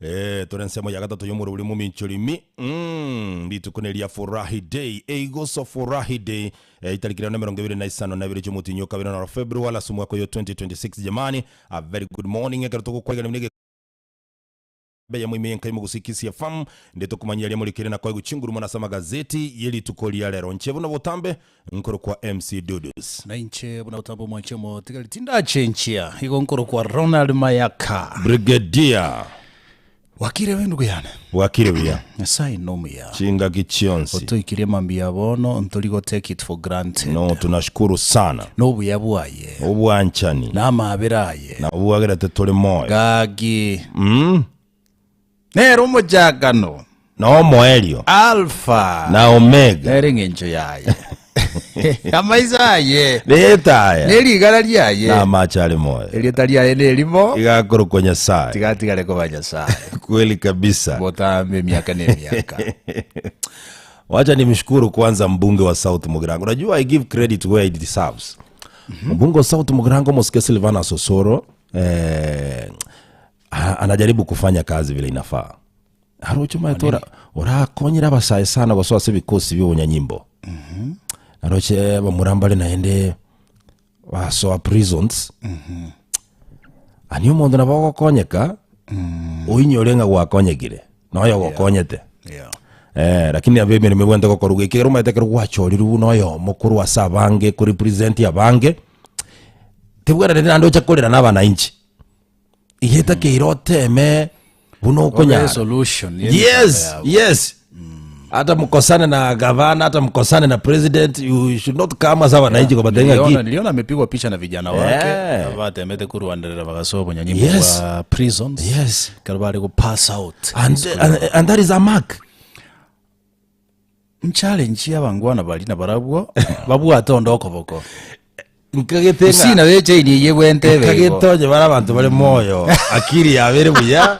Eh, tore ensemo ya gatato y'omorobori omominchori mi mm, rituko neria furahi day eigoso furahi day eh, itariki rero na 25 chiomotinyi o kabere noro February ase omwaka oyo 2026 jamani a very good morning ekero togokwarigania buna Eyemo ime y'enka y'omogusi Kisii FM, inde tokomanyia aria morikire na koegwa chinguru mono ase amagazeti ye rituko ria rero. Inche buna botambe nkorokwa MC Dudus. Na inche buna botambe omwanche omotigari tindachenchia, igo nkorokwa Ronald Mayaka. Brigadier. Bwakire we ndugu yane. Bwakire buya. Nyasaye nomuya. Chingaki chionsi. Otoikirie mambia bono ntori go take it for granted. No tunashukuru sana. Nobuya bwaye. Obwanchani. Na amabera aye. Na obwagerete tore moyo. Gaki. Mm. Nere omochakano. Na omoerio. Alfa. Na Omega. Nere eng'encho yaye. Amaiso aye. Netaya. Nerigara riaye. Na amache are moyo. Erieta riaye nerimo. Igakorokwa Nyasaye. Tigatigare koba Nyasaye. Kweli kabisa. Botambe emiaka na emiaka. Wacha nimshukuru kwanza mbunge wa South Mugirango. Unajua I give credit where it deserves. Mbunge wa South Mugirango Mosike Silvanus Osoro eh, a- anajaribu kufanya kazi vile inafaa. Aroche maete ora orakonyire abasae sana gosoa ase ebikosi bia obonyanyimbo. Aroche bamura mbare naende basoa prisons. Ani omonto nabo ogokonyeka oinyore ng'a gwakonyekire noyo ogokonyete. Yeah. Eh, lakini abe emeremo ebwenerete gokorwa ekegera omanyete ekero gwachorirwe buna oyomo korwa ase abange korepresent abange, tebwenereti naende oche korera na abananchi. Iga etakeire oteme buna Obe okonyara. solution ye Yes, emechando yabo. yes. Hata mkosane na gavana, hata mkosane na president, you should not come ase abananchi kobatebia ng'aki. Niliona, niliona amepigwa picha na vijana wake Eh. abatemete korwanerera bagasoa obonyanyimbo Yes. bwa prisons Yes. ekero bare go pass out And, and, and that is a mark. Nchallenge y'abangwana baria nabarabwo babwate onde okoboko. Nkagete ng'a Gusii nabo echaini eyio ebwente ebe igo. nkagete onye bare abanto bare moyo akili yabo ere buya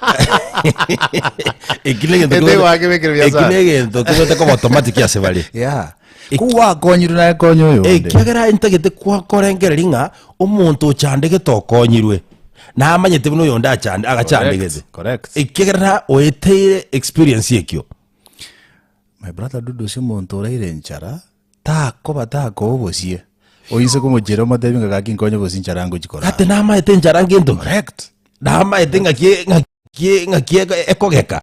eki negento Ete gwakebekire eki biasara. negento kebwate koba automatic ase bare Yeah. Kogwakonyirwe naye konya oyonde. Ekiagera ntagete korengereria ng'a omonto ochandegete okonyirwe namanyete buna oyonde achande agachandegete Correct, correct. ekiagera na oeteire experience ekio My brother Dudu ase omonto oraire enchara, takoba takoa obosie, oise komochiera omotebie ng'a gaki nkonye obosie enchara ngochi korara. Gati namaete enchara ngento. Correct. Namaete ng'aki ng'aki ng'aki ekogeka.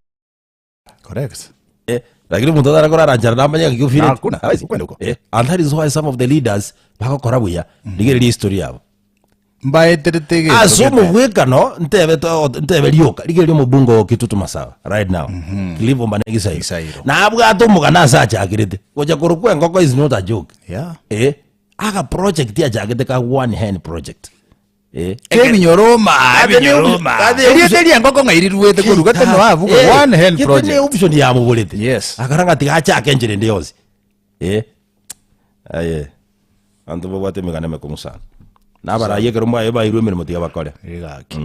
Correct. Eh, lakini omonto otara korara nchara namanye ng'aki ofireti. Hakuna, hawezi kwenda huko. Eh, and that is why some of the leaders bagokora buya. Rigereria history yabo. Mbaeterete egento Ase gete. omobwekano ntebe to- ntebe rioka rigereria omobunge o Kitutu Masaba right now Cliff Ombane Gisairo Gisairo. nabwate omogano ase achakirete gocha korokwa engoko is not a joke Yeah. eh aga project achagete ka one hen project eh Kebinyoro ma, Ate ne ebinyoro option- ma. ate Erieta option- eria engoko ng'a iriruete korwa gete no abu Eh, one hen gete ne project. option yamoborete Yes. akara ng'a tiga achake enchera ende yonsi eh aye Abanto babwate emegano emekong'u sana. Na abarai ekero mbaye bairwe emeremo tiga bakore. Egaki.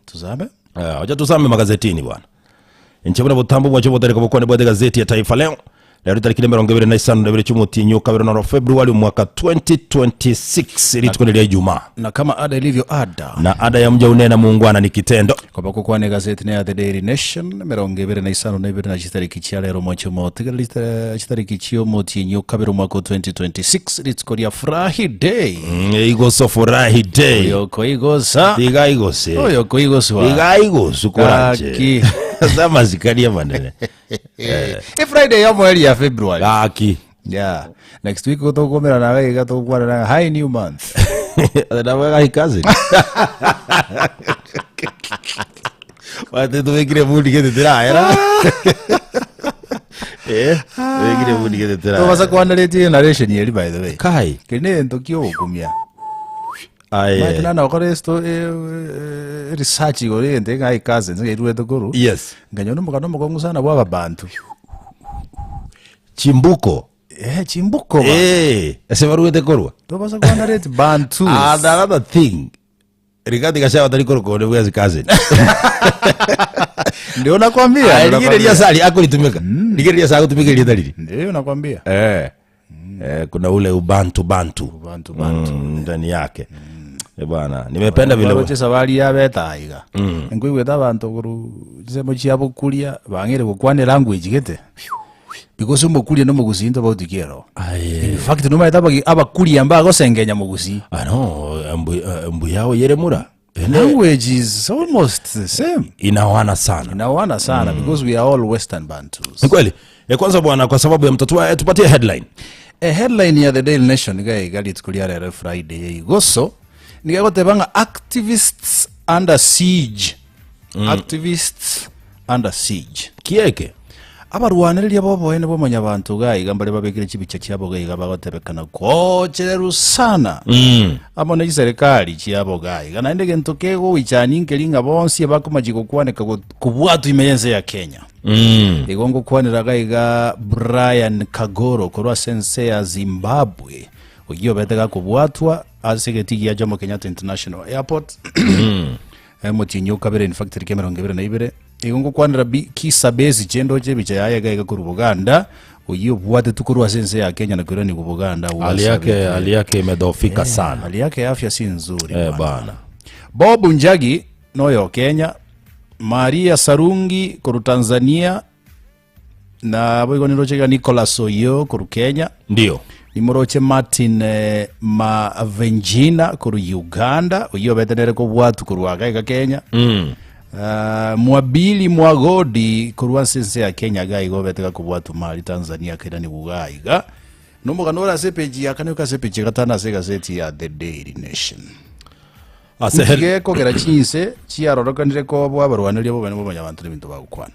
Tuzame. Eh, ocha tusame magazetini bwana. Inche buna botambo bwacho botareka bokwane bwate gazeti ya Taifa Leo. Lero tariki 25 na ibere chi'omotienyi o kabere noro February omwaka 2026 rituko ni ria Ijumaa. Na kama ada ilivyo ada. Na ada ya mja unena muungwana ni kitendo. Koba gokwana egazeti ne ya The Daily Nation, emerongo ebere na isano na ibere na chitariki chia rero omochie omotigareri chita- chitariki chi'omotienyi o kabere omwaka o 2026 rituko ria Furahi Day. Mm, Igoso furahi day. Oyo okoigosa Tiga igose. oyo okoigoswa Tiga igosu koranche. Gaki. Ase amasikani amanene. E Friday ya mweri ya February. Gaki. Yeah. Next week gotokomera nawe iga tokwana na hi new month. Nabwega ikazi. Wate tubekire bundi gete tirahera. Eh, tubekire bundi gete tirahera. Tobasa kwanarĩtie narration eri by the way. Kai. Keri nĩ gĩntũ kĩogokumia. Aye. Maete nana okore esto eh, eh, research igoro egento ng'a cousins ng'a irwete koru. Yes. Nkanyora omogano omokong'u sana bwa ababantu. Chimbuko. Eh, chimbuko bana. Eh, ase baruete korwa. Tobasa kwanareti bantu. And another thing, Rigathi Gachagua tari korokwa onde bwensi cousin. Ndio nakwambia. Aya, ndio rigereria nakwambia. ase akoritumeka. Rigereria ase agotumeka erieta riri. Ndio nakwambia. Eh. Eh, kuna ule ubantu bantu Ubantu bantu. Mm, ndani yake. Eh, bwana nimependa vile Baroche esabari yabete aiga. Nkoigwete abanto korwa chinsemo chia bokuria bang'eire gokwana elanguage gete. Because omokuria na omogusii ntobauti ki ero. Aye. In fact nomanyete abagi abakuria mbagosengenya mogusii. Ah, no, mbu, eh, mbuya oyere mura Ene- Language is almost the same. inawana sana Inawana sana because we are all Western Bantus. ni kweli Eh, kwanza bwana kwa sababu ya mtoto wa- eh, tupatie headline A headline ya the Daily Nation iga iga rituko ria rero Friday eigoso niga egoteba ng'a activists under siege. Activists under siege. Kieke. Abarwanereria b'oboene bwa Mwanyabanto iga iga mbare babekire chibicha chiabo iga iga bagotebekana gochererwa sana amo ne chiserikali chiabo iga iga. Naende egento kegoichania nkeri ng'a bonsi abakomachia gokwaneka go- kobwatwa ime y'ense ya Kenya. Igo ngokwanera iga iga Brian Kagoro korwa ase ense ya Zimbabwe, oyio obete gakobwatwa ase egetii gia Jomo Kenyatta International Airport. Omotienyi o kabere, in fact tariki emerongo ebere na ibere, igo ngokwanera bi Kizza Besigye ndoche ebicha yaye iga iga korwa Buganda, oyio obwatetwe korwa ase ense ya Kenya na koiranigwa Buganda agwo Hali yake asabete. hali yake imedhoofika sana. Hali yake ya afya si nzuri Eh, bwana. bana. Bob Njagi noyo Kenya, Maria Sarungi korwa Tanzania, na boigo niroche iga Nicholas Oyoo korwa Kenya. Ndio. Nimoroche Martin eh, Mavenjina korwa Uganda, oyio obete nere kobwatu korwa iga iga Kenya. Mm. Uh, Mwabili Mwagodi korwa ase ense ya Kenya iga iga obete gakobwatu mari Tanzania akairanigwa iga iga. Nomogano ore ase epeji ya kane goika ase epeji ya gatano ase egaseti ya The Daily Nation. Ase hel- Ntige kogera chinse chiarorokanire kobua abarwaneria b'oboene bwa Mwanyabanto na ebinto bagokwana.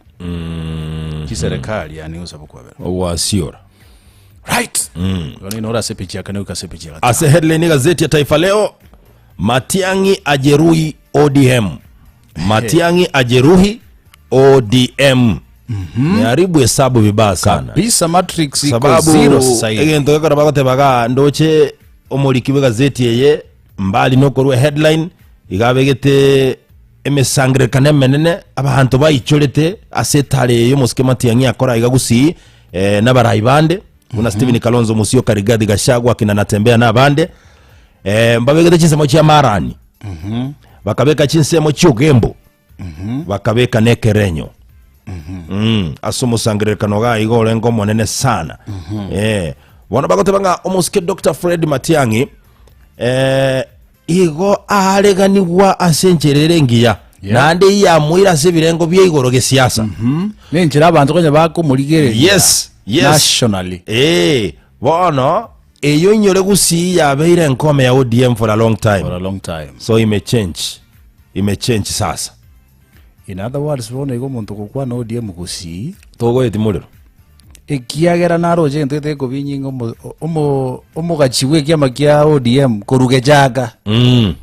Chiserekari yaani gose bokwabera. Ogwasiora. Right. Igo nigo ore ase epeji ya kane goika ase epeji ya gatano. Ase headline gazeti ya Taifa Leo, Matiang'i ajeruhi ODM. Matiang'i ajeruhi ODM. Meharibu hesabu vibaya sana. Kabisa matrix iko Sababu zero sasa hivi. egento gekora bagotebaga ndoche omoriki bw'egazeti eye Mbali nokorua headline, iga abegete emesangererekano emenene, abanto baichorete ase etare eye omosike Matiang'i akora iga gusii eh, nabarai bande buna Stephen Kalonzo Musyoka, Rigathi Gachagua, akina Natembeya na abande eh, mbabegete chinsemo chia Marani bakabeka chinsemo chi'Ogembo bakabeka nekerenyo Mm, ase omosangererekano iga iga orenge omonene sana Eh, bono bagoteba ng'a omosike Dr. Fred Matiang'i eh, igo aareganigwa ase enchera ere engiya Yeah. naende iyamoira ase ebirengo bia igoro gesiasa Nenchera abanto konya bakomorigereria Yes, yes. nationally. Eh, bono eyo inyore gusii yabeire enkome ya ODM for a long time For a long time. so imechange imechange sasa In other words, bono igo omonto ogokwana ODM gusii, togoeti morero ekiagera naroche egento gete gekobinyinga omo- omo- omogachi bw'ekiama kia ODM korwa Gechaka, mm.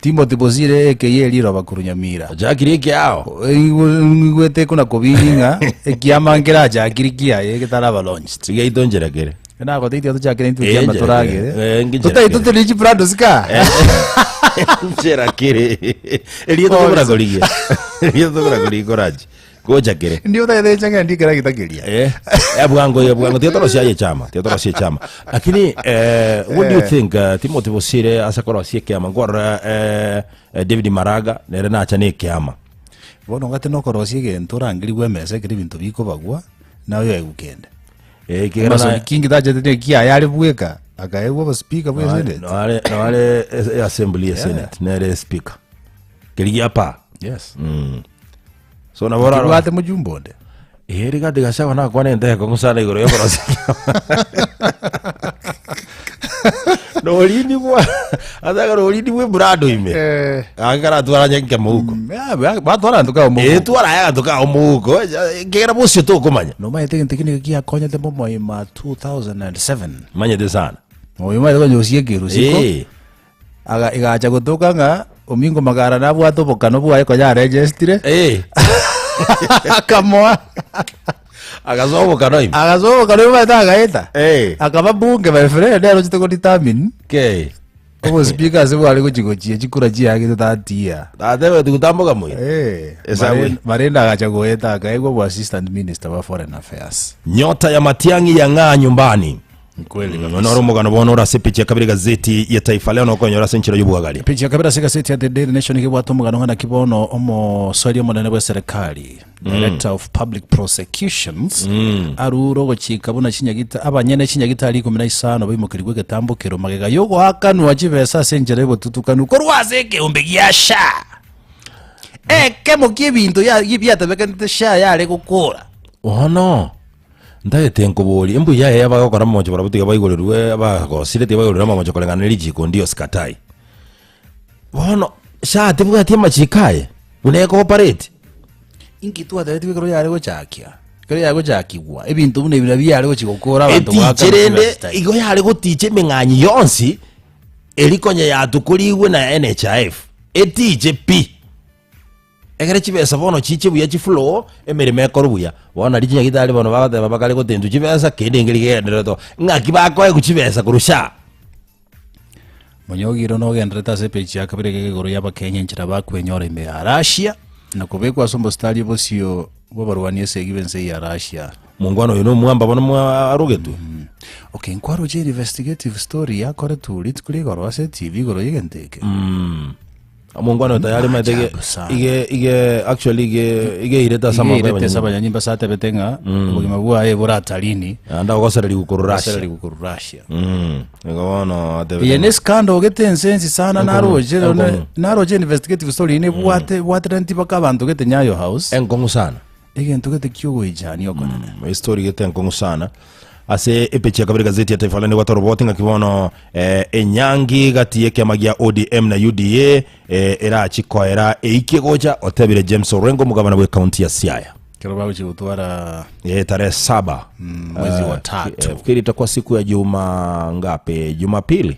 Timothy Bosire aka Eriroba korwa Nyamira. Ochakire ekiao Igwete ekona kobinyia ng'a ekiama nkerachakire kiaye getaraba launched. Tiga ito nchera kere. Nagotebitie tochakere intwe Eh, ekiama nchera toragere. kere. Eh, nchera Totari kere. totari chiprado sika. Nchera kere. Erieta tokora korigia. Erieta tokora korigia korachi. Gocha kere. Ndio otagete nchang'e ndie kera gitakeria. Eh, eh, bwango ya bwango tiga torosie aye chama tiga torosie chama lakini eh, what do you think uh, Timothy Bosire ase korosia ekiama nkwarora eh, eh, David Maraga nere nacha na ekiama Bono ngate nokorosia egento orangerigwe emesa ekero ebinto bikobagwa, naye oyoegwe kende. Eh, ekigera Amason naye- King tachete na ekiaye are bweka, akaegwa obospeaker bwe senate. noare noare eh, assembly ya senate nere speaker keri gia pa Yes. so nabo oraro Kibwate mojumbe onde. Eh, Rigathi Gachagua nakwane enteke kong'u sana igoro y'okorosia norindi bwa ataka norindi bwa ebrado ime Eh. gaki karatwara nyenke mouko Batwara ntuka omohuko. eh twara aya gatuka omohuko kegera bosio tokomanya Nomaete egento ekio nigo giakonyete momoima 2007. manyete sana Oyomaete konya osiekire osiko. eh Aga egacha gotoka ng'a Omingo Magara nabwate obokano bwaye konya aregestire. Eh. Akamoa. Agasoa obokano ime. Agasoa obokano ime omanyete agaeta. Eh. Akaba bunge my friend nere ochete go determine Kei. obospeaker ase bware gochi gochia chikura chiagete that year. Tatebeti gotamboka moino. Eh. Esabu. Maren- Marende agacha goeta akaegwa bo assistant minister wa foreign affairs. Nyota ya Matiang'i yang'aa nyumbani. Kweli kabisa. Noro omogano bono ore ase epeji ya kabere egazeti ya Taifa Leo nokonyora ase enchera y'obwagari. Peji ya kabere ase egazeti ya The Daily Nation nigo ebwate omogano ng'a naki bono omosweri omonene bw'eserekari, Director of Public Prosecutions, arure ogochika buna chinyagita abanyene chinyagitari ikomi na isano baimokerigwe egetambokero magega y'ogoakanwa chibesa ase enchera y'obotutukanu korwa ase ekeombe gia SHA. Ekemo ki'ebinto ya- biatabekanete SHA yare gokora. Bono Ntagete nkoborie, mbuya aye abagokora amamocho barabwo tiga baigorerwe, abagosire tiga baigorerwe amamocho koreng'ana ne richiko ndio sikatai. Bono SHA tebwati amachiko aye buna ekoopareti? Inki twatebetigwe ekero yare gochakia? Ekero yare gochakigwa, ebinto buna ebi nabio yare gochi gokora abanto Etiche goakana rende chibesa chitari. igo yare goticha emeng'anyi yonsi eri konya yatukorigwe na NHIF, etiche pi. Ekero chibesa bono chiche buya chiflow, emeremo ekorwe buya. Bono nario chinyagitari bono bagoteba bakare gotentwa chibesa, kende nkeri kegendererete oo. Ng'aki bakoegwa chibesa korwa SHA? Monyogiro nogendererete ase epeji ya kabere iga igoro y'Abakenya enchera bakwenyora ime ya Russia na kobekwa ase omositari bosio bw'abarwani esegi b'ense ya Russia. Mongwana oyo nomwamba bono mwarogetwe. Okay, nkwaroche investigative story yakoretwe rituko ria igoro ase etibi igoro y'egento eke. Omongwana oyo tayari maete ige Maajabu sana. ige ige actually ige igeirete ase amaboko Igeirete ase y'abanyanyimbo. abanyanyimbo ase atebete ng'a obogima bwaye bore hatarini Naende agogosereria korwa Russia. agosererigwa korwa Russia. Mm. Igo bono atebete Eye ne scandal gete ense ensi sana Enkong'u, naroche enkong'u. naroche investigative story ine bwate bwaterenti mpaka abanto gete Nyayo House enkong'u sana. egento gete kiogoichania okonene. Estory gete enkong'u sana. Ase epeji ya kabere gazeti ya Taifa Leo nigo toroboti ng'aki bono eh, enyangi gati y'ekiama gia ODM na UDA eh, erachi koera eikie gocha otebire James Orengo omogabana bw'ekaunti ya Siaya. Kero bagochia gotwara Eh, tarehe saba mwezi wa Eh, tatu. eh, fikiri itakuwa siku ya juma ngapi? Jumapili.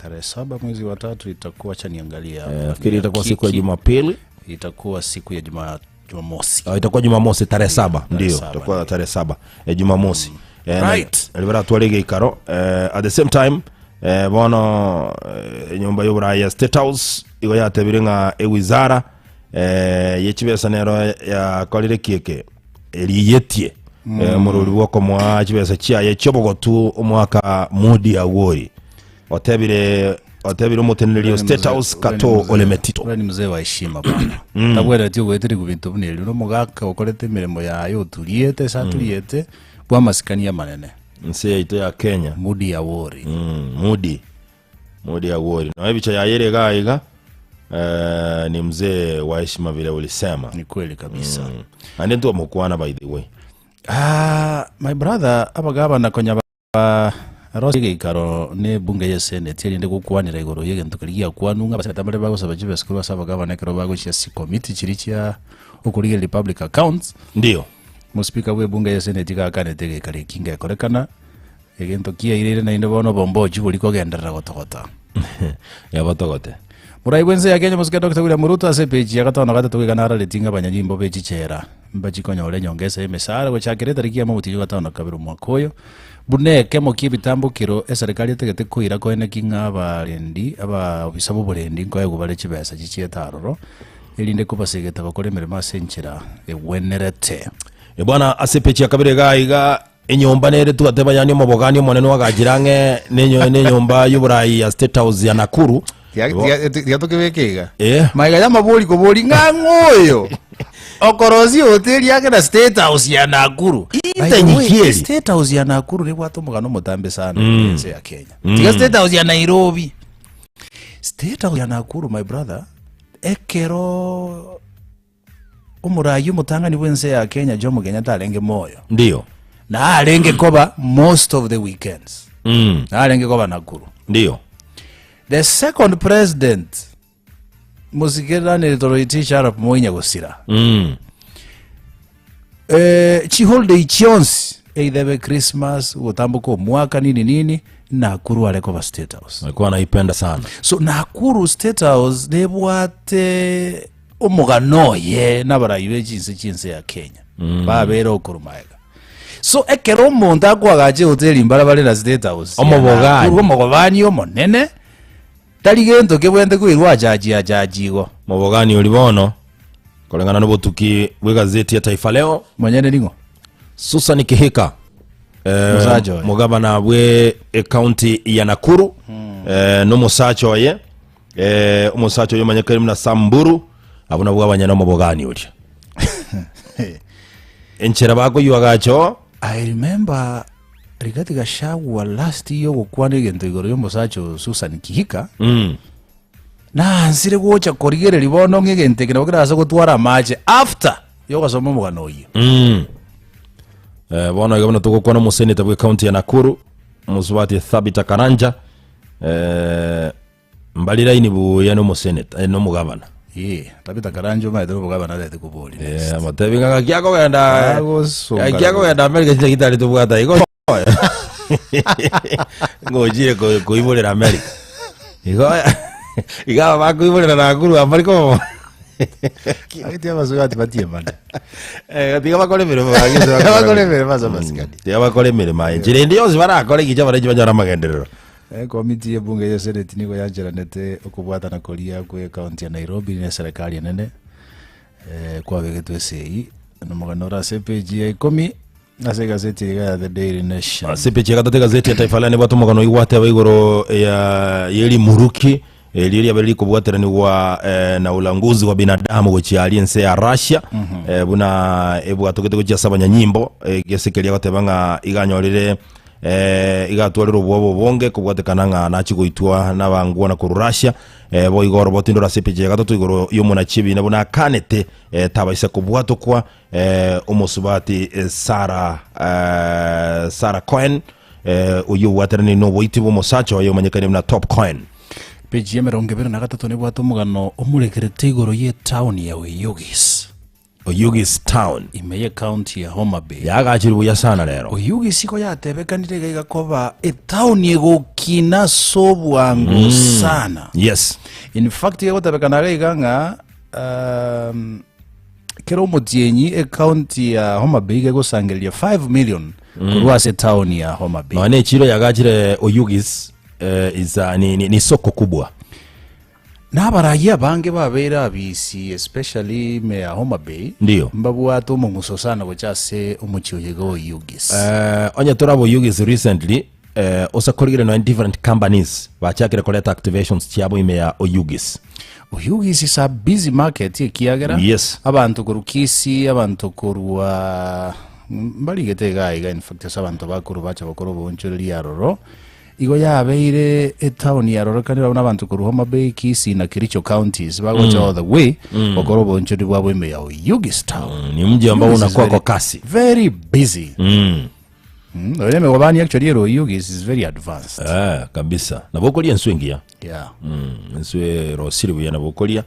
Tarehe saba mwezi wa tatu itakuwa, acha niangalie hapa. Eh, fikiri itakuwa siku ya Nihakiki. Jumapili. Itakuwa siku ya juma Jumamosi. Uh, itakuwa Jumamosi tarehe saba ndio saba, itakuwa tarehe saba eh, Jumamosi eh, na- Right. ribara tware geikaro eh, at the same time eh, bono eh, enyomba y'oborayi ya State House igo yatebire ng'a ewizara eh, yechibesa nero yakorire kieke eriyetie eh, omorori bw'okomoa chibesa chiaye chiobogotu omwaka Moody Awori Otebire otebire omoteneneri o State House Kato Ole Metito. Ore ni mzee wa heshima bana. Tabwenereti ogoeterigwa binto buna erio. Nomogaka okorete emeremo yaye oturiete ase aturiete bw'amasikani amanene. Ense yaito ya Kenya. Moody Awori. Mm, Moody. Moody Awori. Na ebicha yaye ere iga iga. Eh, ni mzee wa heshima vile ulisema. Ni kweli kabisa. Mm. Ande ntwamokwana by the way. Ah, my brother abagabana konya Rosie egeikaro ne ebunge y'eseneti erinde gokwanera igoro y'egento keria giakwanwa ng'a abaseneta mbare bagosaba chibesa korwa ase abagavana ekero bagochia chikomiti chiria chia okorigereria public accounts. Ndio. Mospeaker bw'ebunge y'eseneti iga akanete egeikaro eki ngekorekana, egento kiairire naende bono obombochi boria kogenderera gotogota. Yabatogote. Morai bw'ense ya Kenya Omosike Doctor William Ruto ase epeji ya gatano na gatato goika nararetie ng'a abanyanyimbo be chichela mbachi konyora enyongesa y'emesara gochakera etariki ya mogotienyi o gatano na kabere omwaka oyo, buna ekemo ki'ebitambokero eserekari etagete koira koeneki ng'a abarendi abaofisa b'oborendi nkoegwa bare chibesa chichiete aroro erinde kobasegeta gokora emeremo ase enchera egwenerete. Bwana ase epeji ya kabere iga iga Enyomba nere twateba yaani omobogani omonene oagachire ang'e nenyo- nenyomba y'oborai ya State House ya Nakuru. Tiga tokebeke iga Eh. Maiga y'amabori kobori ng'a ng'o oyo okorosia hoteli ake na State House ya Nakuru. By the way, Intenyikieri. State House ya Nakuru nebwate omogano omotambe sana ense ya Kenya. Tiga State House ya Nairobi. State House ya Nakuru my brother ekero Omoraia omotang'ani bw'ense ya Kenya Jomo Kenyatta arenge moyo. Ndio. Na arenge koba most of the weekends. Mm. Na arenge koba Nakuru. Ndio. The second president Mosike Daniel Toroitich arap Moi Nyagosira. Mm. Eh, chiholiday chionsi either ebe Christmas gotamboka omwaka nini nini Nakuru are koba State House. Alikuwa anaipenda sana. So Nakuru State House nebwate Omogano oye nabarai be chinse chi'ense ya Kenya babere okorwa magega. So ekero omonto akoagacha ehoteli mbarabare na State House, Omobogani. Nakuru, omobogani omonene, tari gento kebwenerete koirwa achachi achachi igo. Mobogani oria bono, koreng'ana nobotuki bw'egazeti ya Taifa Leo, Monyene ning'o? Susan Kihika. Omosacha oye. Mogabana bwe ecounty ya Nakuru nomosacha oye omosacha oye omanyekane buna Sam Mburu abwo nabwo abanyene omobogani oria. Enchera bakoywa agacha oo. I remember Rigathi Gachagua last year ogokwana egento igoro y'omosacha o Susan Kihika Naansire gocha korigereria bono ng'a egento eke nabo kerase gotwara amache after yogosoma omogano oyio. Mm. Eh, bono iga buna togokwana omoseneta bwe county ya Nakuru omosubati Thabita Karanja eh, mbari raini buya nomoseneta eh, nomogabana Ee, Tabitha Karanja omanyete nobogabana arete koboria next. eh, amotebi ng'a gaki akogenda Agosonga gaki akogenda America chinyagitari tobwata igo Ngochire ko- koiborera America. Igo igo aba bakoiborera Nakuru aba mbari kobo. Agiti abasubati batiemane. Eh, tiga bakore emeremo bage ase bakora. Bakore emeremo ase amasikani. Tiga bakore emeremo aye. Enchera ende yonsi barakore egicha abaranchi banyore amagenderero. Ekomiti y'ebunge ya Senate nigo yancheranete okobwatana koria kwe ekaunti ya Nairobi na eserekari enene eh, kwabegetwe esegi. Nomogano ore ase epeji ya ikomi Ase egazeti iga ya The Daily Nation. Ase epeji ya gatato egazeti ya Taifa Leo nebwate omogano oyio gwateba igoro ya yerimuruki erio riabeire rikobwateranigwa eh, na ulanguzi wa binadamu gochia aria ense ya Russia eh, buna ebwatogete gochia ase abanyanyimbo egese keria goteba ng'a iganyorire eh, igatwarire obwoba obonge kobwatekana ng'a nachi goitwa nabangwana korwa Russia eh, boigo oroboti ndore ase epeji ya gatato igoro y'omonachi ebina buna akanete eh, tabaisa kobwatokwa Omosubati Sara Sara Cohen oyio obwateranire noboiti bw'omosacha oye omanyekaine buna Top Cohen. Peji ya 23 nebwate omogano omorekerete igoro y'etaoni ya Oyugis. Oyugis Town. Ime y'ecounty ya Homa Bay. Yaagachirwe buya sana rero. Oyugis igo yatebekanire iga igakoba etaoni egokina ase obwango sana. Yes. In fact egotebekana iga iga ng'a Kera omotienyi ecounty ya Homa Bay gegosangereria 5 million korwa ase etaoni ya Homa Bay. Nonya echiro yagachire Oyugis eh, is a, ni, ni, ni soko kubwa. Na abarai abange babeire abisi especially ime ya Homa Bay Ndiyo. mbabwate omong'uso sana gocha ase omochie oyo iga Oyugis. Eh, onye toraba Oyugis recently eh, ose korigire nonya different companies bachakire koreta activations chiabo ime ya Oyugis. Oyugis is a busy market ekiagera Yes. abanto korwa Kisii, abanto korwa mbarigete iga iga in fact ase abanto bakorwa bacha gokora oboonchoreria aroro. Igo yabeire etown yarorekanire abwo na abanto korwa Homa Bay, Kisii na Kericho counties bagocha all the way gokora oboonchoreria bwabo ime ya Oyugis town. Ni mji ambao Oyugis is unakuwa very- kwa kasi. Very busy. Nonya emegobani actually ere Oyugis is very advanced. Eh, kabisa. Nabo okoria enswe engiya. Yeah. Enswe erosire buya nabo okoria.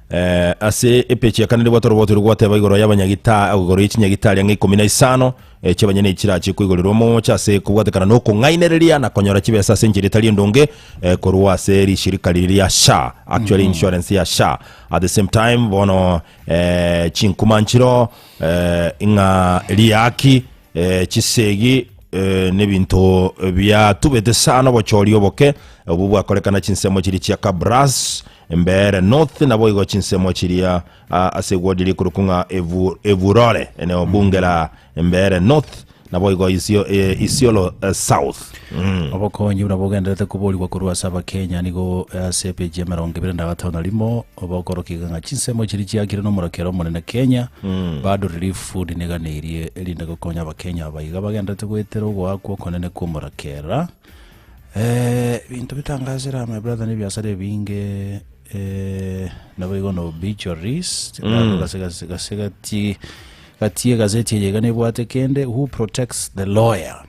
Eh, ase epeji ya kane nibwate oroboti rogwateba igoro y'abanyagita igoro y'echinyagitari ang'e ikomi na isano eh, chi'abanyene chirache koigorerwa omocha ase kobwatekana na okong'ainereria na konyora chibesa ase enchera etari endonge eh, korwa ase rishirika riria ria SHA actually insurance ya SHA at the same time bono eh, chinkuma nchiro eh, ing'a riaki Chisegi nebinto biatubete sana obochori oboke obwo bwakorekana chinsemo chiria chia Kabras, Mbeere North naboigo chinsemo chiria ase eward eria ekorokwa ng'a Evurore eneo bunge la Mbeere North naboigo Isiolo South. Obokonyi buna bogendererete koborigwa korwa ase Abakenya nigo ase epeji ya 25 Obokorokiga ng'a chinsemo chiria chiakire nomorakera omonene Kenya, bado Relief Food neganeirie erinde gokonya Abakenya aba iga bagendererete goetera ogoakwa okonene kw'omorakera. Ebinto bitangasire aa my brother nebiasara ebinge naboigo na obituaries gase gase gase gati gati egazeti eye iga nebwate kende who protects the lawyer.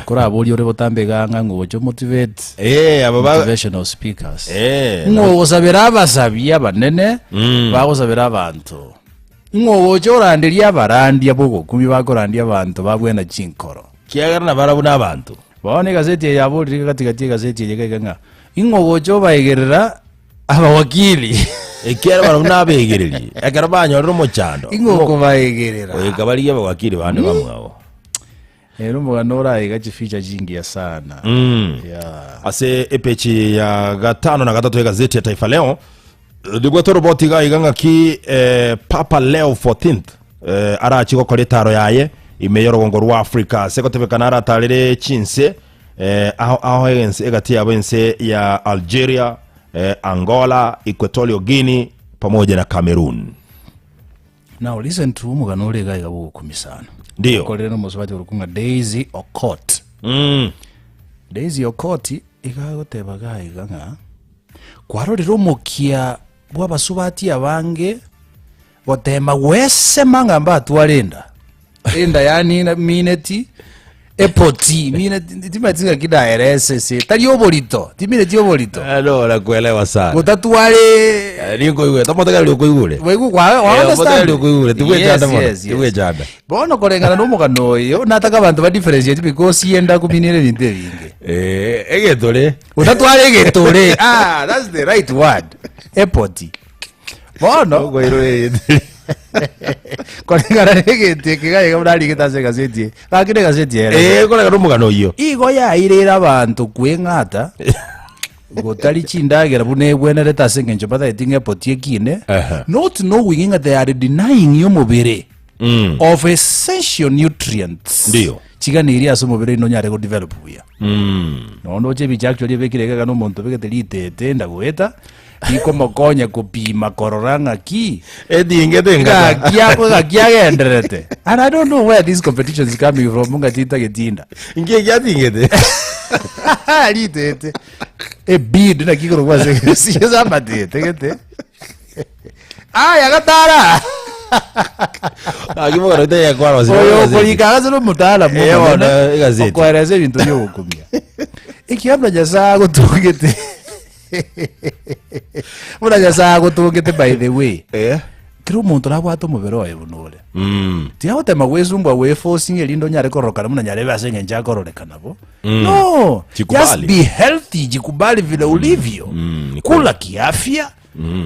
Koraborie ore botambe iga ng'a ng'o oche motivate Eh, aba ba motivational speakers. Eh, Ng'o ogosabera abasabi abanene bagosabera abanto. Ng'o ogocha oranderia abarandia b'ogokumia bakorandia abanto babwena chinkoro. Kiagera nabarabwo nabanto. Bono egazeti eye yaborire iga gati gati y'egazeti eye iga iga ng'a ing'o ogocha obaegerera abawakili. Ekiagera barabwo nabegereri, ekero banyorire omochando, Ing'o okobaegerera. goika barigie abawakili bande bamwabo. Ere omogano oraiga chificha chingiya sana. Yeah. Ase epeji ya gatano na gatato y'egazeti ya Taifa Leo nibwate oroboti iga iga ng'aki eh, Papa Leo 14th eh, arachi gokora etaro yaye. Ime y'orogongo rwa Africa ase gotebekana aratarere chinse eh, ao ao ense egati yabo ense ya Algeria, eh, Angola, Equatorial Guinea pamoja na Cameroon. Now listen to omogano ore iga iga bogokumia sana. Ndio. Okorire nomosubati orokwa ng'a Daisy Okot. Mm. Daisy Okot iga agoteba iga iga ng'a kwarorire omokia bw'abasubati abange Gotema gwesema ng'a mbatware enda. Enda yaani mineti epoti mineti timanyeti ng'aki ndaerese ase tari oborito timineti oborito Eh, no, nakuelewa sana. gotatware Eh, ninkoigwete omotegereri okoigure. Waigwa- wa- wa Eh, understand? omotegereri okoigure, tibwechanda Yes, mono, yes, yes. tibwechanda. Bono koreng'ana na omogano oyo nataka abanto ba differentiate because enda kuminire ebinto ebinge. Eh, egetore. Gotatwara egetore ah, that's the right word epoti Bono koreng'ana na egento eke iga iga buna arigete ase egaseti eye, gaki na egaseti ere. Eh, koreng'ana na omogano oyio. Igo yaireire abanto kweng'ata gotari chindagera buna egwenerete ase eng'encho batageti ng'a epoti ekine, Ehe. not knowing ng'a they are denying omobere Mm. of essential nutrients Ndiyo. chiganeirie ase omobere oino onyare godevelop buya. Mm. Nonya ndoche ebicha actually ebekire iga iga na omonto obegete ritete ndagoeta Rikomokonya kopima korora ng'aki Etingete engata. ng'aki ako ng'aki agendererete. And I don't know where this competition is coming from ng'a tintageti inda. Inki egiatingete? Ritete. Ebid naki ikorokwa ase egesi ase amatete gete. Aya gatara. Gaki mogano ite yekwara ase Oyo egazeti. okorika ase nomotalamu Eh, bono, omonene, egazeti. okoeresa ebinto biogokumia. Ekiagera Nyasae agotongete. Buna Nyasae agotongete by the way. Eh. Kera omonto nabwate omobere oye buna ore. Mm. Tigagotema gwesumbua gweforcing erinde onyare kororokana buna nyarebe ase eng'encho akororekana bo. No, just Jikubali. be healthy, jikubali vile ulivyo. Mm, ni kweli. Kula kiafya,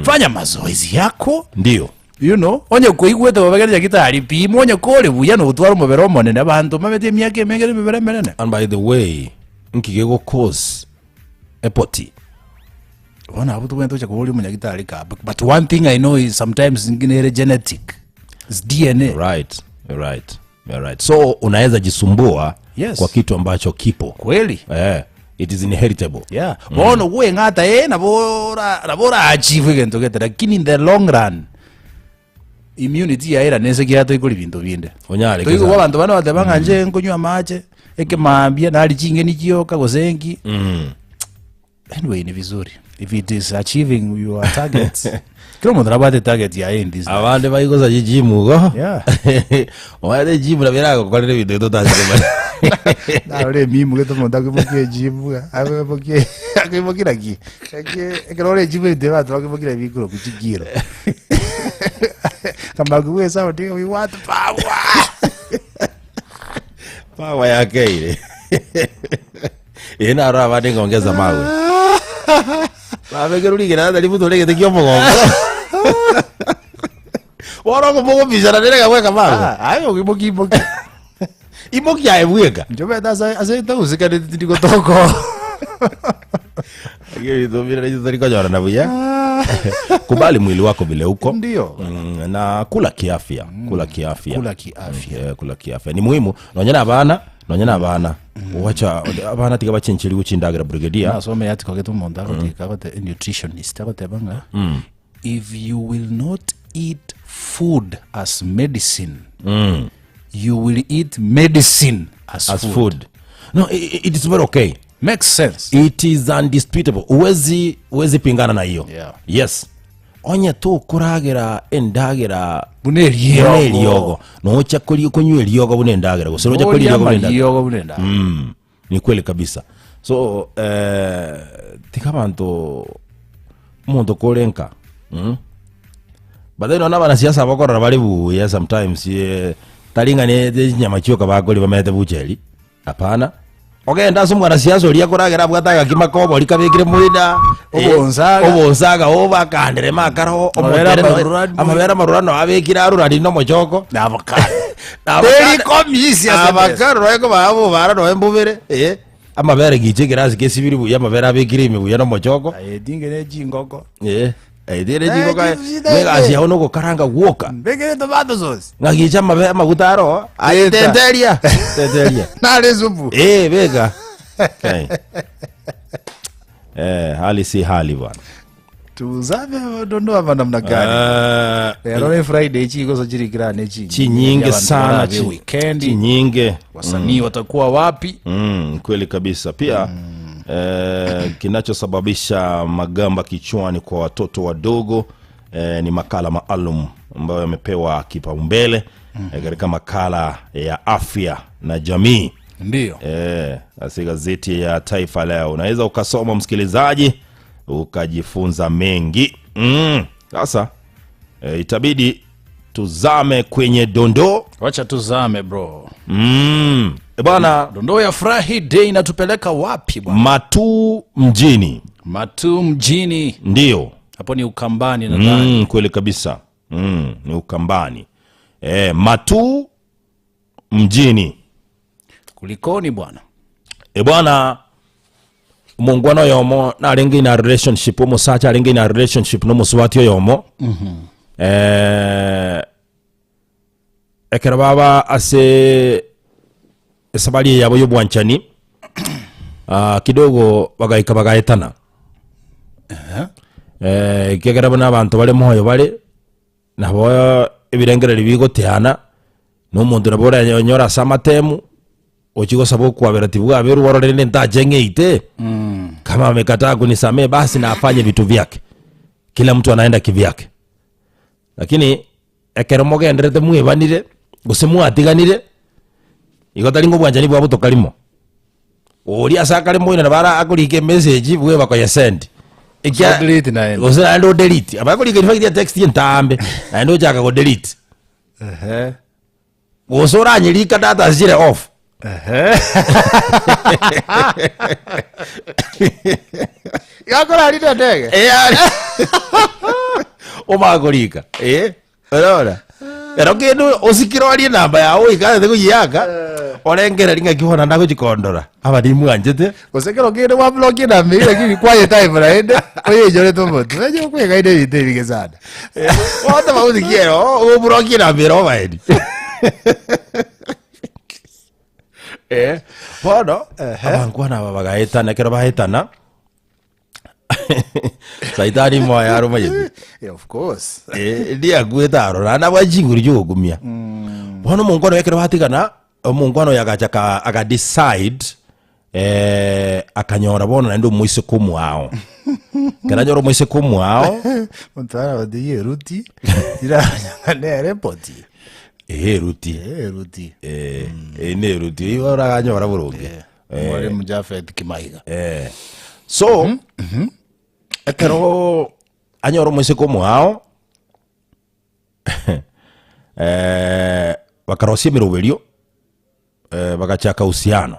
fanya mazoezi yako. Ndio. You know, onye koigwete bobe genda nyagetari pima onye kore buya nogotwara omobere omonene abanto mbabete emiaka emenge na emebere emenene. And by the way, nki gegocause epoti? Bono abwo tobwenerete gocha koboria omonyagitari ka but one thing I know is sometimes nere genetic it's DNA. Right, right, right. So unaweza jisumbua Yes. kwa kitu ambacho kipo. Kweli. Eh, it is inheritable. Yeah. Bono gweng'ata eh nabo ora nabo ora achieve egento gete lakini in the long run immunity yaira nese kiato toikori binto binde. Onyare Toigwa kesa. abanto bande bateba ng'a inche nkonywa amache ekemambia nari ching'eni chioka gose nki. Mm. Anyway ni vizuri if it is achieving your targets. Kila omonto nabwate target yaye in this life. Abande baigosa chijimu igo. Yeah. Omanyete ejimu nabo eragokorera ebinto ebi totachi komanya. Narora emimu gete omonto akoimokia ejimu iga, akoimokia akoimokia naki? Naki ekero ore ejimu ebinto ebi abanto bakoimokia nabio bikorokwa chikiro. Akamanya kobua esaundi iga we want power. Power yakeire. Eye naro abande ngongeza mawe. Babekerwa rigena tari buto rigete kia omogongo. Bono okomogopisana nere gabweka mawe. Ah, aye oimoki imoki. Imoki aye bweka. Inche omanyete ase ase ntausekaneti tindi gotoka oo. Ebinto bire naintwe tari konyorana buya. Kubali mwili wako vile uko. Ndio. Na kula kiafya, kula kiafya. Kula kiafya. Eh, kula kiafya. Ni muhimu. Nonya na abana, nonya na abana. Wacha abana tiga bachencherigwe chindagera brigadier. Nasome article gete omonto agotika agote nutritionist agoteba ng'a if you will not eat food as medicine you will eat medicine as, As food. food. No, i- i- it is very okay. Makes sense. It is undisputable. Huwezi huwezi pingana na hiyo. Yeah. Yes. Onye tokoragera endagera Buna eriogo. buna eriogo. Nocha koria konywa eriogo buna endagera gose nocha koria Oria eriogo buna endagera. amariogo buna endagera. Ni kweli kabisa. So eh, tiga abanto omonto kore nka mm? But then nonya abanasiasa bakorora bare buya sometimes eh, tari ng'a ne chinyama chioka bakoria bamenyete bucheri. Hapana. Ogende ase omwanasiasa oria akoragera abwate agakima kobori kabekire moina, eh, Obonsaga. obonsaga obo akanderema akaro, Amabere omotere noe- amarurani. amabere amarurani noe abekire arurani na omochoko. Na avocado. Na avocado. Teri komisia ase emesa. Avocado noe kobaa bobara noe mbobere, eh, amabere gicha ekerasi kesibiri buya amabere abekire ime buya na omochoko. Aye tinge ne chingoko. Eh. Eh, tigere jiko kae Eh, chips egasi yao nogokaranga gwoka Mbekere tomato sauce. ng'agicha amabe amaguta aro aye Teta. tenteria tenteria Nare supu. Eh, beka Okay. Eh, hali si hali bwana Tuzame dondoo ama namna gani? Eh, Lero ni Friday chigoso chirikirane chi chinyinge Abantu sana barabe chi- weekend chinyinge wasanii watakuwa wapi? Kweli kabisa pia eh, kinachosababisha magamba kichwani kwa watoto wadogo eh, ni makala maalum ambayo yamepewa kipaumbele eh, katika makala ya afya na jamii Ndio. Eh, basi gazeti ya Taifa Leo unaweza ukasoma msikilizaji, ukajifunza mengi. Sasa itabidi tuzame kwenye dondoo. Wacha tuzame bro. E bwana, Dondoo ya Furahi Day inatupeleka wapi bwana? Matuu mjini. Matuu mjini. Ndio. Hapo ni Ukambani nadhani. Kweli kabisa. Ni Ukambani. Matuu mjini. Kulikoni bwana? E bwana, mungwano yomo narenge ina relationship omosacha arenge ina relationship nomosuati oyomo. Ekero baba ase esabari yabo y'obwanchani, kidogo bagaika bagaetana. Ekiagera buna abanto bare moyo bare, nabo ebirengererio bigoteana, na omonto nabo oranyore ase amatemu, ochia gosaba okwabera tibwaberwa orore rende ntache ng'eite. Kama amekataa kunisamehe basi na afanye vitu vyake. Kila mtu anaenda kivyake. Lakini ekero mogenderete mwebanire, gose mwatiganire, igo tari ng'a obwanchani bwabo tokarimo. Oria ase akare moino nabo ara akorika emessage bweba koyesend. Ekia- Gose odelete naende. Gose naende odelete. Aba akorika in fact etext entambe, naende ochaka kodelete. Ehe. Gose oranyerika data chire off. Ehe. Gakorarire ndege. Eh, ari. Omakorika. Eh. Orora. Ero kendo osikire orie namba yao oikarete koyiaka. Orengereri ng'aki bono ndagochikondora. Aba nimwanchete. Gose kero kende gwablokie namba eyio lakini kwaye time naende oyenyorete omotwe. Oye okwegaine ebinto ebinge sana. Bono bagosikia ero oblokie namba ero obaeni. Eh, bono abankwana aba bagaetana ekero baetana saitani moyo aromanyete Yeah, of course. Eh, ndiakuete aro naende abwate chinguru chiogokumia bono omonkwana oyo ekero batigana omonkwana oyo agacha aka- aka decide eh, akanyora bono naende omoiseke omwao ekero anyora omoiseke omwao Omonto arabatigie eruti, riranyanga nere poti. Eeh eruti. Eeh eruti. Eh, eye ne eruti eywo oraganyora boronge. Mwalimu Japhet Kimaiga. Eh. So, ekero anyora omoiseke omoao, eh, bakarosia emeroberio, eh, bagachaka uhusiano.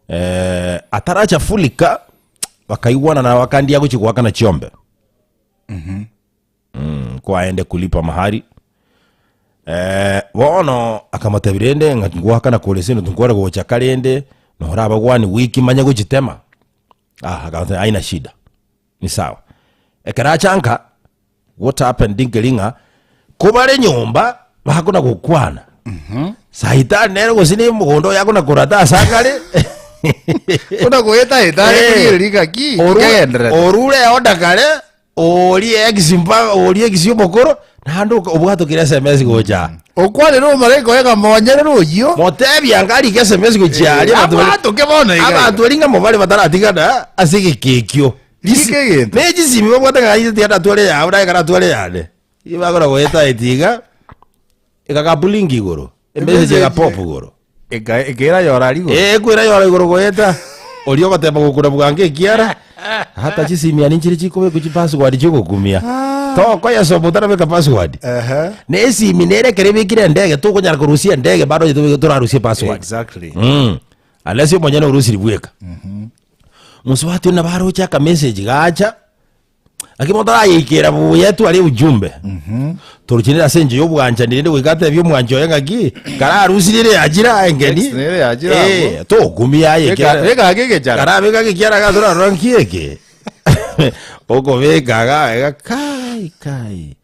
Eh, ataracha fulika, bakaigwana na bakandia gochia goakana chiombe. Kwaende kulipa mahari. Eh, bono akamotebia rende ng'a ngoakana kore ase ebinto nkware gocha karende, noraba one week manye gochitema. Ah, akamotebia haina shida, ni sawa. Ekero acha nka, what happened nkeri ng'a, kobare nyomba, bakona gokwana, saitani nere gose na omogondo oye akona korata ase akare, Buna goeta eta are Eh. korigereria ng'aki, kegendererete. Orure eoda kare, Oria ex mpaka oria ex omokoro naende oka- obwatokire sms gocha Okwanere omalaika oye ng'a monyerere oyio. motebia anga arike sms gochia aria abanto bari- Abwatoke bono iga. abanto baria ng'a mobare bataratigana ase egeka ekio Rika egento. Ne chisimi babwate ng'a aye tiga natware yago naye karatware yane. Igo bakora goeta etiga egakabulinga igoro emessage egapop igoro. Eka- Ekeira yora aria igoro. Eh, ekwera yora igoro goeta oria ogoteba gokura bwango ekiara hata chisimiani nchire chikobekwa chipassword chiogokumia tokoyesoma otarabeka password Ehe. na esimi nere ekero ebekire endege tokonyara korusia endege bado onye tobeke torarusie password Exactly. Unless omonyene orusiri bweka mosubati oyio nabo aroche akamessage gacha Lakini bono tarayeikera buya etware ujumbe. Torochire ase enchera y'obwanchani rende goika atebie omwanchi oye ng'aki, kararusirie ere yachire aye engeni. Text nere yachire abwo. Eh, tokumia aye Reka- ekiagera- reka ake egechara. Karabeka ake ekiara iga torarora nki eke. Okobeka iga iga kai kai.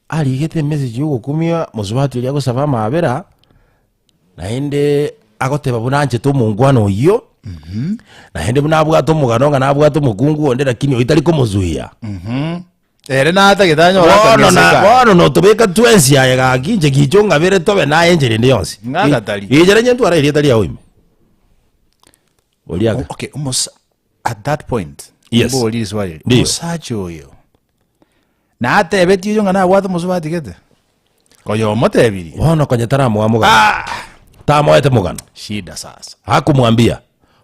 Arigete emessage ya ogokumia mosubati oria agosaba amabera, naende agoteba buna anchete omongwana oyio, naende buna abwate omogano ng'a nabwate omokungu onde lakini oyio tari komozuia. Ere natagete anyore Bono na akameseka. bono notobeka twensi aye gaki inche gicha ong'abere tobe naye enchera ende yonsi. Ng'agatari. Inchera inche ntware erieta riao ime. Oria aka. Okay, omosa at that point Yes. mbori riswali eri. Ndiyo. Omosacha oyo natebetie oyo ng'a nabwate omosubati gete oyo omotebirie Bono konya taramoa mogano. Ah! Tamoete mogano. shida sasa Akomwambia,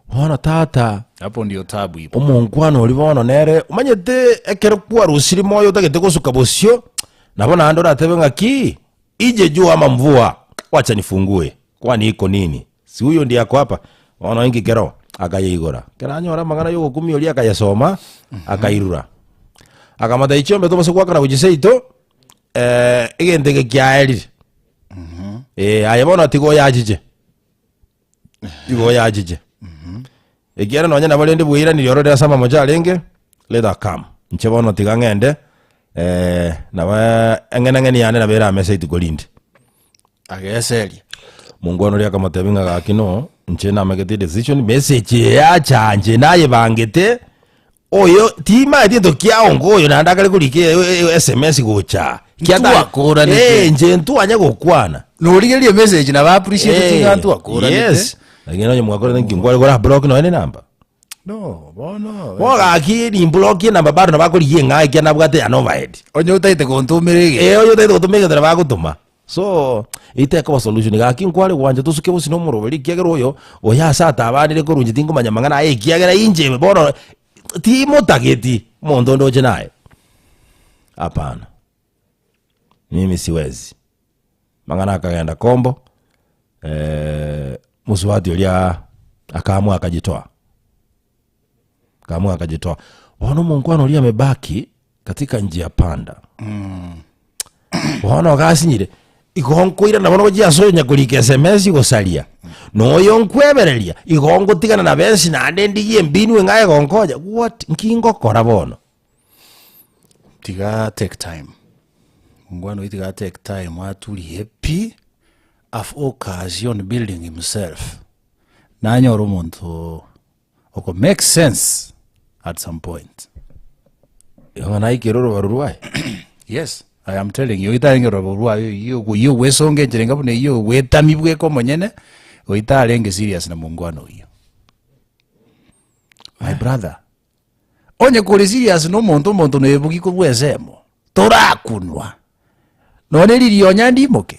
bono tata, hapo ndio tabu ipo omonkwana oria bono nere, omanyete ekero kwarusire moyo otagete gosuka bosio, nabo naende oratebe ng'aki, ije jua ama mvua, wacha nifungue, kwani iko nini? Si huyo ndiye ako hapa? Bono inki kero? Akayeigora. Ekero anyora amang'ana y'ogokumia oria akayasoma, akairura. Akamotebia chiombe tobase goakana gochia seito, egento eke kiaerire. Eh, aye bono tiga oyachiche. Tiga oyachiche. Ekiagera nonye nabo rende bweiraniri orore ase amamocho arenge, let her come. Inche bono tiga ng'ende, nabo eng'enang'eni yane nabo eramese rituko rinde. Ageseria. Mongwana oria akamotebia ng'a gaki no, inche namegete edecision, message eye yacha inche nayebangete, oyo timaeti gento kiao nka oyo naende akare korika e- e- sms gocha. Ntwakoranete. Eh, inche ntwanya gokwana. Norigereria emessage nabo appreciate Eh, ng'a ntwakoranete. yes. Lakini onye mwakorete nki nkware kora block nonya ne namba. No, bono. Bono gaki nimblokie enamba bado nabo akorigia eng'ao ekiagera nabwate yane overhead. Onye otaete gontomera egento. Eh, onye otaete gotoma egento nabo agotoma. So, itekoba solution gaki nkware gwancha tosuke bosio na omoroberi ekiagera oyo, oyo ase atabanire korwa inche tinkomanya mang'ana aye ekiagera inche bono timotageti omonto onde oche naye. Hapana, mimi siwezi. Mang'ana akagenda kombo, mosubati oria akaamua akajitoa, akaamua akajitoa. Bono omonkwana oria amebaki katika njia panda. Bono ogasinyire, igo nkoirana bono gochia ase onya korika sms gosaria, na oyo nkwebereria, igo ngotigana na bensi naende ndigie embinu eng'aye gonkonya, what? Nki ngokora bono? Tiga take time, mongwana oyio tiga take time aturie pi, afocus on building himself, nanyore omonto oko make sense at some point. Igo ng'a naikere orobaru rwaye. Yes, I am telling you, oitarenge orobaru rwaye oyio oyio ogwesonga enchera enga buna eyio ogwetamia bweka omonyene, oitarenge serious na mongwana oyio. My brother. Onye kore serious na omonto, omonto noebugi korwa ensemo, torakunwa, nonye ririonya ndimoke.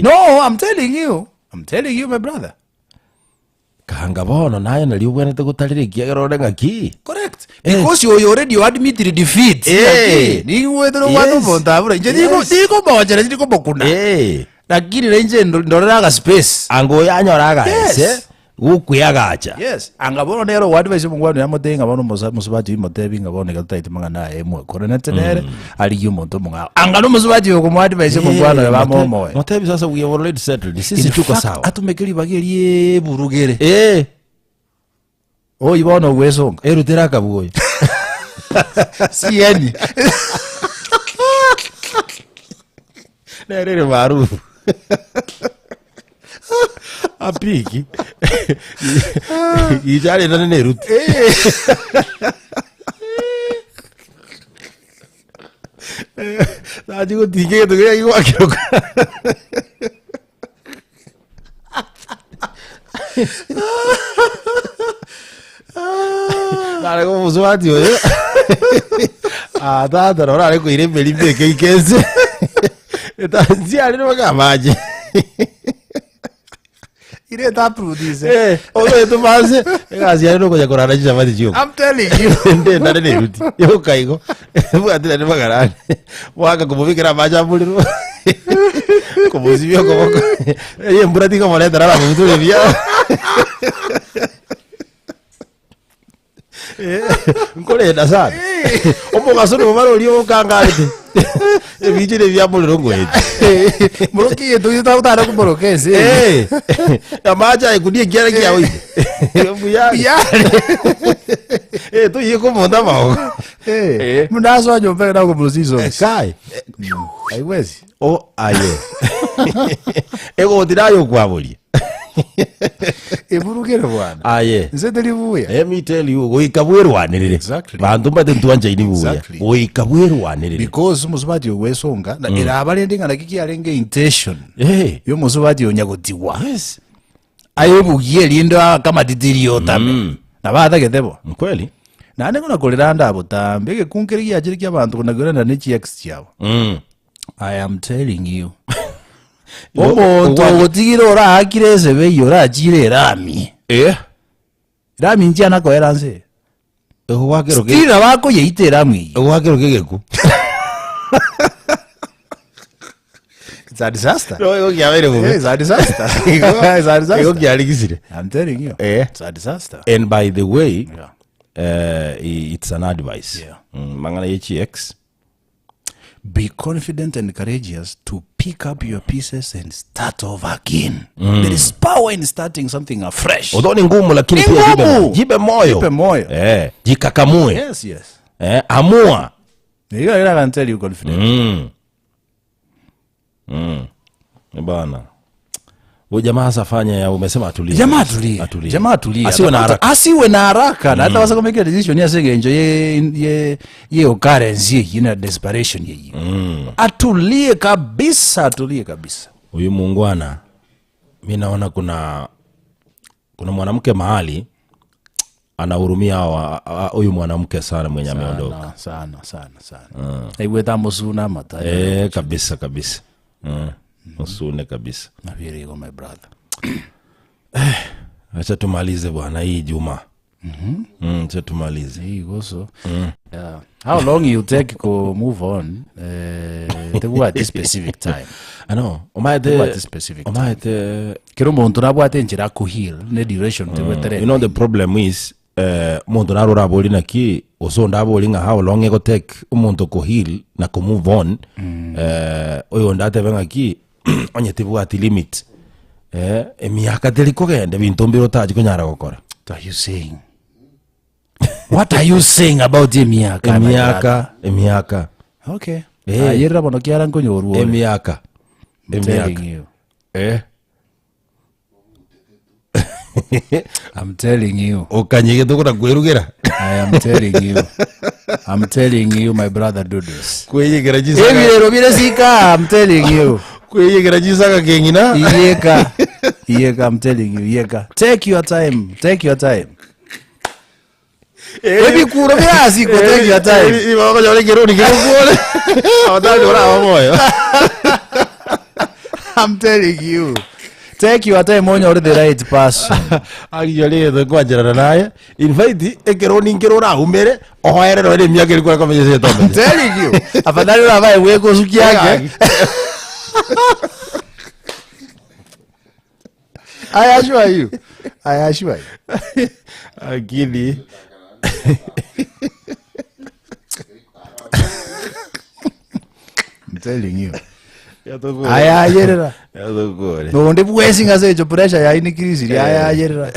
No, I'm telling you, I'm telling you my brother. Kanga bono naye nario obwenerete gotarera ekiagera ore ng'aki. Correct. Because oyo already you admitted defeat. Eh. Nigwete nobwate Yes. omonto abura. Inche nigo Yes. nigomochera ndigomokuna. Eh. Lakini na inche ndo- ndorera aga space. Anga oyo anyore agaese, Yes. gokweagacha. Yes, anga bono nere ogoadvise omongwana oyo amotebie ng'a bono omosa omosubati oyio motebi ng'a bono iga totaeti mang'ana aya mwakoranete nere, arigie omonto omong'ao. Anga na omosubati oyo okomoadvise omongwana oyo bamoe omoyo. Motebi sasa we have already settled. Sisi In tuko fact, sawa. atumeke ribaga erie eburugere. Eh, Oyio bono ogwesonga. erutera akabuoyo. Sieni. Nere ere maarufu. Apiki. Gicharetane na eruti. Nachi gotinga egento keria gigwakiroka. Nare komosubati oyo Ah, tata noro are koira emeri mbeke ike ense nsiarire mpaka amache Ire taprudise. Eh, ogoete mase egasi yare nokonya korara chichabati chioka I'm telling you. nde nare neruti yoka igo bwatire ne magarani mwaka kumubikira amache amuriro kumusibia okoboko eye embura tikomoretera aramubuture buya. Nkorenda sana. Omogaso nigo bare oria okangarete. Ebiche ne bia morero ngoeti. Moroki gento gitagotara komoroka ense. Eh. Amache aye kunia ekiara kiao ime. Buya. Buyare. Eh, toiye komonda amaogo. Eh. Eh. Mundu asoa nyomba ekero akomorusia isogisi. Kai. Haiwezi. O aye. Egoti naye okwaboria. Eburugere bwana. Aye. Nse teri buya. Let me tell you, goika bwerwanerere. Exactly. Banto mbate ntwanchaini buya. Exactly. Goika bwerwanerere. Because omosubati ogwesonga na eraba rende ng'a naki kiarenge intention Eh. yomosubati onya gotigwa. Yes. Ayebugie erinde akamatitiria otame. Nabo atagete bo. Nkweli. Naende ng'o nakorera ande abotambe egekungu keria giachire kia abanto kona korenda ne chi ex chiabo. I am telling you. Omonto ogotigire oraakire esebe eyio orachire erami. Eh. Erami inche anakoera nse. Egwakero Still nabo akoyeita eramu eyio. Egwakero kegeku. It's a disaster. No, igo kiabeire bobe. It's a disaster. It's a disaster. Igo kiarigisire. I'm telling you. Eh. It's a disaster. And by the way, Yeah. it's an advice. Yeah. Mang'ana ye chi ex. Be confident and courageous to pick up your pieces and start over again. There is power in starting something afresh. Although ni ngumu lakini Ni pia jipe, ngumu. jipe moyo. Jipe moyo. Eh, jikakamue. Yes, yes. Eh, amua. You I can tell you confident. Bana. Huyu jamaa sasa fanya ya umesema atulie. Jamaa atulie. Atulie. Jamaa atulie. Asiwe na haraka. Asiwe na haraka. Na hata wasa kumake a decision ya sengenjo ye ye ye occurrence ye ina desperation ye. Atulie kabisa, atulie kabisa. Huyu muungwana mi naona kuna kuna mwanamke mahali anahurumia hawa- huyu mwanamke sana mwenye ameondoka. Sana sana sana sana. Aigweta musuna mata. Eh, kabisa kabisa. Usune kabisa. Nabirigo my brother. Acha tumalize bwana hii Juma. Acha tumalize. Igoso. Yeah. How long you take to move on? Tebwati specific time. I know. Omaete Tebwati specific time. omaete Kero omonto nabwate enchera ako heal ne duration tebwetere. You know the problem is omonto naro orabori naki gose onde abori ng'a how long egotake omonto ko heal na ko move on oyonde atebe ng'aki onye tibwati limit emiaka teri kogenda ebinto mbire otachi konyara gokora. What are you saying? What are you saying about emiaka? my brother? Emiaka, emiaka. Okay. Ayerera bono kiara nkonyorwa ore. Emiaka. I'm telling Emiaka. you. I'm telling you. Okanyegete okona kwerugera. I am telling you. I'm telling you, my brother Dudus. Kweyegera chisaka. Ebirero bire sika, I'm telling you. Kweyegera chisaka keng'ina. Iyeka. Iyeka, I'm telling you, iyeka. Take your time. Take your time. Ebikuro birasikwa, take your time. Ibakonyora ekeroni kegokwore. Abatari oraba moyo. I'm telling you. Take your time onyore the right person. Agiyo rĩtwe kwanjĩrana naye invite ekeroni nkero oraumere ohoerere ore emiaka eri kware komenya ase I'm etomenye. telling you. Afadhali uravae weko suki yake. I assure you. I assure you. Akili. I'm telling you. Yatokore. Ayayerera. Yatokore. Nonde bwesi ngase echo pressure yainikirisirie ayayerera.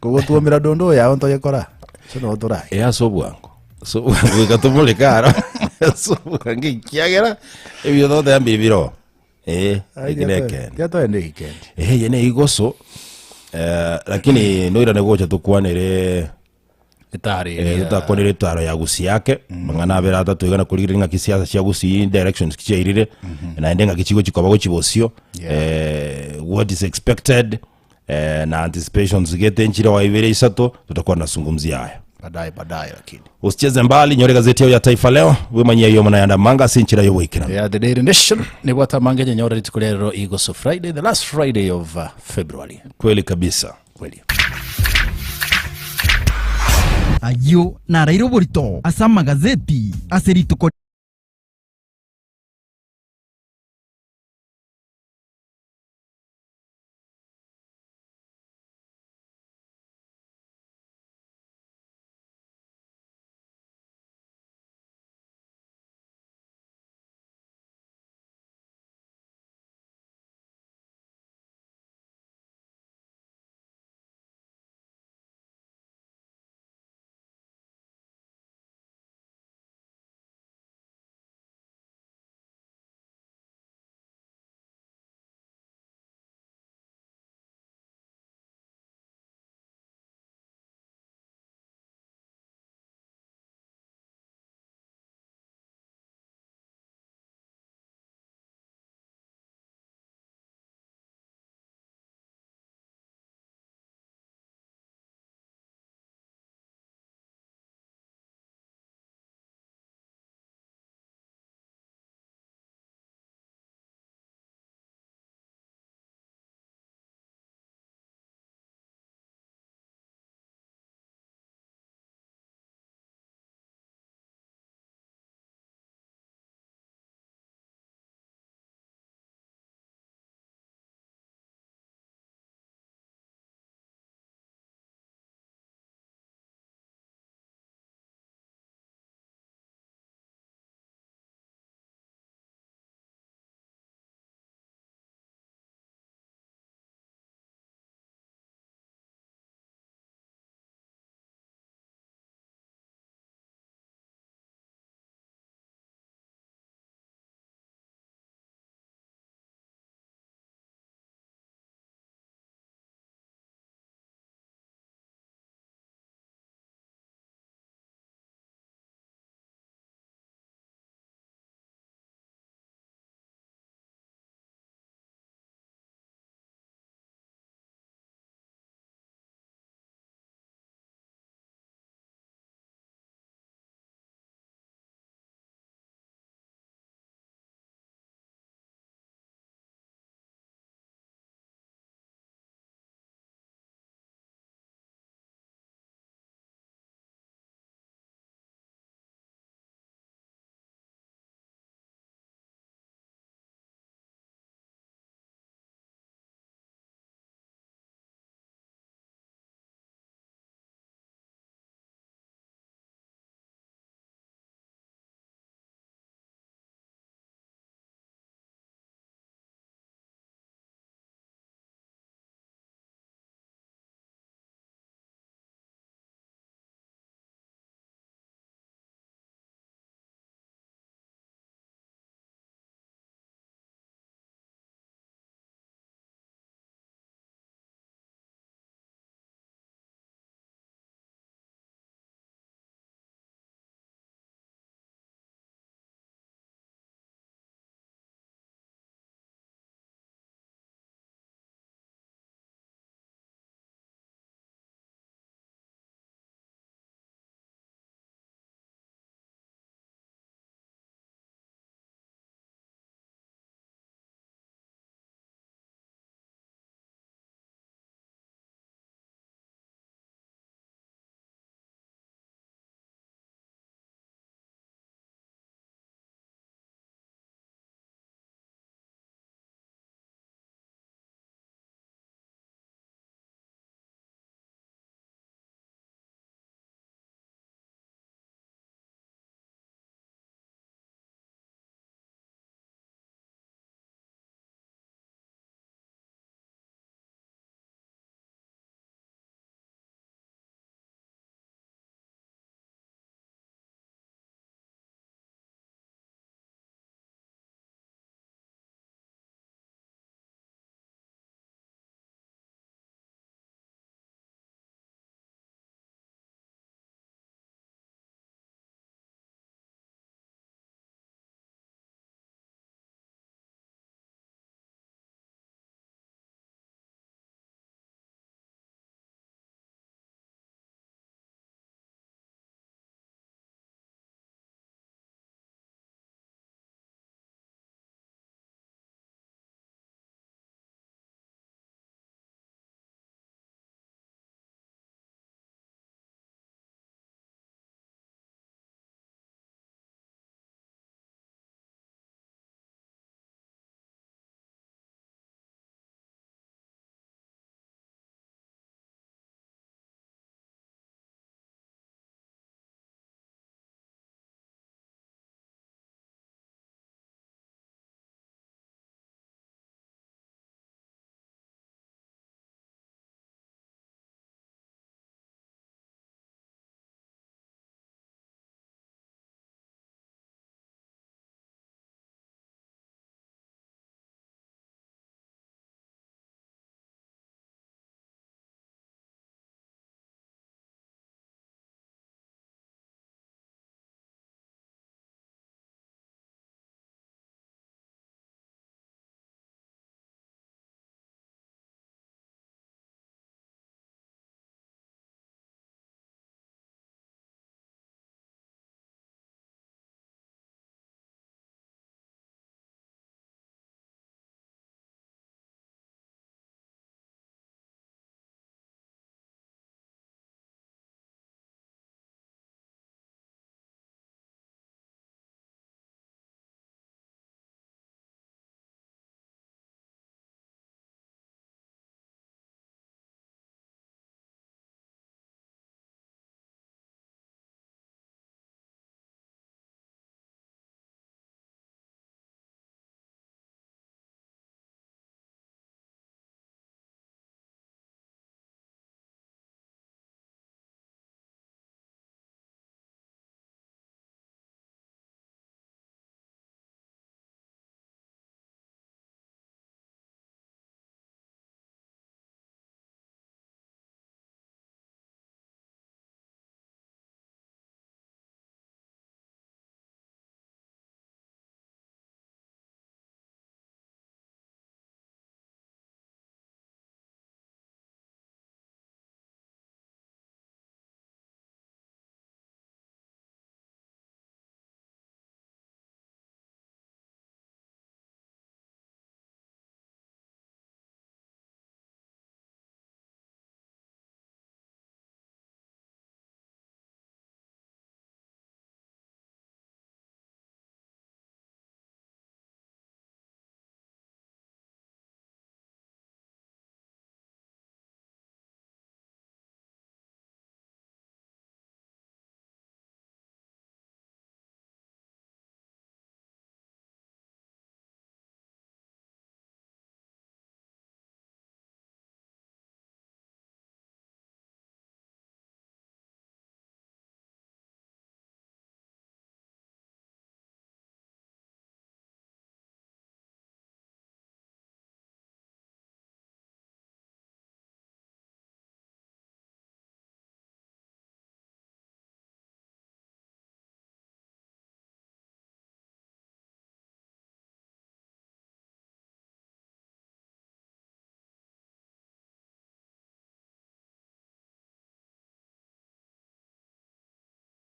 Kogotwomera dondo yao ntoyekora. So no torai. Ase obwango. Ase obwango goika tomoreke aro. Ase obwango ekiagera ebio togoteba mbiri biro. Eki na ekeene. Tiatoende weekend. Eye ne igoso lakini noirane gocha tokwanere Etaro totakwanere etaro ya Gusii yake mang'ana abere atato iga nakorigereria ng'aki siasa chia Gusii directions ki chiairire naende ng'aki chigochi koba gochi bosio what is expected na anticipations gete nchire wa ibere isato tutakuwa tunazungumzia haya Baadaye, baadaye lakini. Usicheze mbali, nyore gazeti yao ya Taifa Leo, wemanyia yo mwana yanda manga ase enchera y'oboikeranu. Yeah, the Daily Nation nibwate amange nyenyore rituko ria rero igoso Friday, the last Friday of February. Kweli kabisa. Kweli. Ayio naraire oborito ase amagazeti ase rituko.